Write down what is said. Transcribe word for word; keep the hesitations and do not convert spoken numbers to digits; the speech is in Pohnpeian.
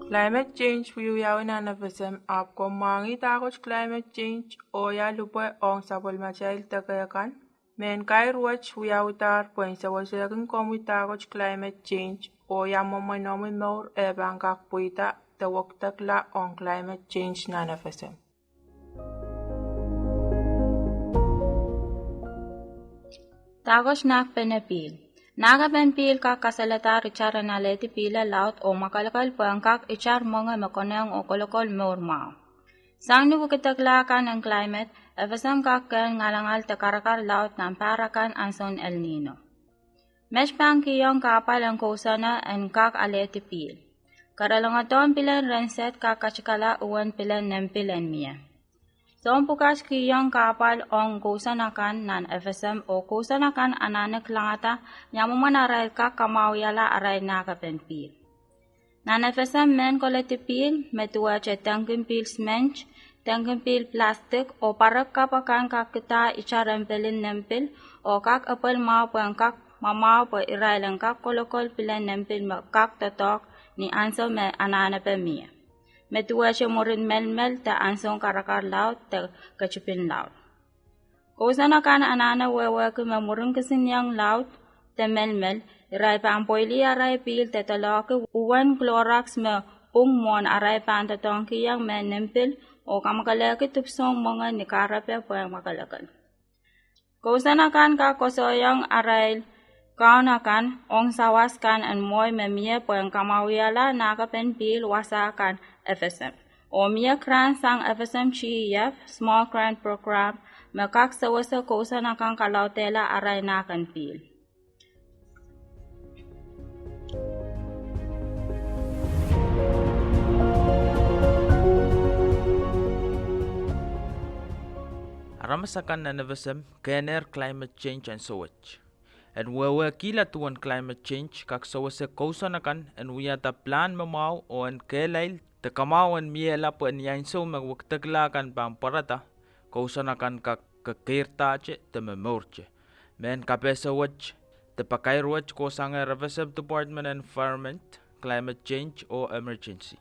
Climate change wiewiawi nan FSM, ahpw komw mwahngih dahkot climate change oh ia lipwe ong sapwellimatail deke kan. Mehn kair wet wiawihdahr pwehn sewesehkin komwi dahkot climate change oh ia mwomwen omwi mour eh pahn kak pweida de wekidekla ong climate change nan FSM. Dahkot nahkpene pihl. Nahkepen pihl kak kasalehdahr itar en alehdi pihle laud oh mwakelekel pwehn kak itar mwenge me konehng oh kolokol mour mwahu. Sang ni wekidekla kan en climate, FSM kak kehn ngalangal de karakar laud nan pahr akan ansoun El Nino. Met pahn kihong kahpwal en kousoane en kak alehdi pihl. Kerelongodohn pilen rensed kak katikala uwen pilen nempihl en mie. Soun pwukat kihong kahpwal ong kousoan akan nan FSM oh kousoan akan anahne kilangada ni mwomwen arail kak kamwahuiala arail nahkepen pihl. Nan FSM mehn koledi pihl, me duwehte dengkin pihl siment, dengkin pihl plastic oh pwarek kapw akan kak kihda itar en pelin nempihl oh kak epwel mwahu pwehn kak mwamwahu pwe irail en kak kolokol pilen nempihl me kak doadoahk ni ansou me anahnepe mie, me duwehte mwurin melimel de ansoun karakar laud de ketipin laud. Kousoan akan anahne wehwehki me mwurin kisinieng laud de melimel, irail pahn pweilih arail pihl de doalohki uwen Clorox me pwung mwohn arail pahn doadoahngkihong mehn nempihl oh kamwakelehki dipwisoun mwenge ni kahrepe pwehn mwakelekel. Kousoan akan kak koasoaiong arail kaun akan ong sawas kan en mwohi me mie pwehn kamwahuiala nahkepen pihl wasa kan FSM. Oh mie grant sang FSM GEF Small Grant Program me kak sewese kousoan akan kalaudehla arail nahken pihl. Aramas akan nan FSM kehnehr climate change ansou wet. En wehwehkihla duwen climate change kak sewese kousoan akan en wiahda pilahn me mwahu oh en kehlail de kamwahu en miehla pwe ni ansou me wekidekla kan pahn pwarada, kousoan akan kak kekeirdahte de momourte. Mehn kapehse wet de pakair wet kohsangehr FSM Department en Environment, Climate Change oh Emergency.